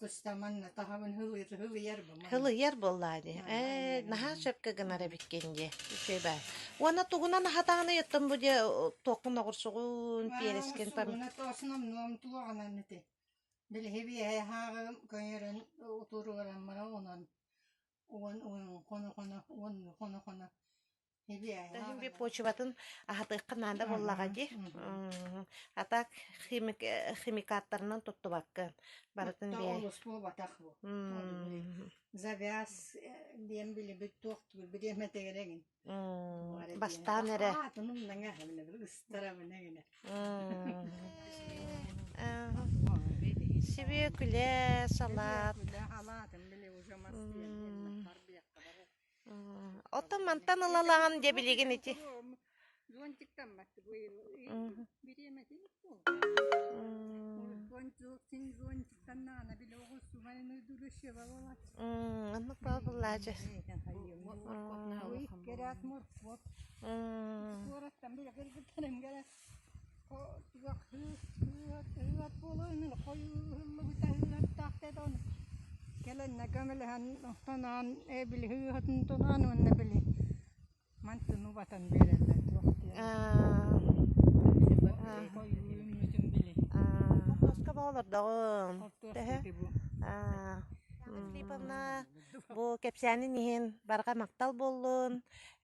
Куста манна таһабын хылыыр хылыйар бу манна. Хылыйар буоллаа дии. Ээ, наһаа сөпкө гынар эбиккин дии. Үчүгэй баа. Уонна тугунан аһатаҕыный оттон бу дьэ туоххун оҕурсугун, пиэрэскин пам Оҕурсугуна тоосунам туоҕанан ити. Билиһи хааҕым көйөрөн утуруоран баран онон уон уон хоно-хоно уон хоно-хоно Иһин би почватын аһатыахха наада буоллаҕа дии. А так химик химикаттарынан туттубаккын. Барытын Отто бэйэ. олус буолбатах бу. Завяз диэн билибит туохтуур бириэмэтигэр эҥин. Бастаан эрэ. Аатын умнаҥа ыстарабын эҥинэ. Сүбүөкүлэ, салат. Халаатын били уже мас Оттон мантан ылалаҕын дьэ билигин ити. Оннук буоллаачы. Кэлэннэ көмөлөһөн тоноон били ыһыытын тоноон уонна били мантын убатан биэрэллэр туох диэн хойуу били Хортуоска олордоҕум. Төһө? Филипповна, бу кэпсээнин иһин барҕа махтал буоллун.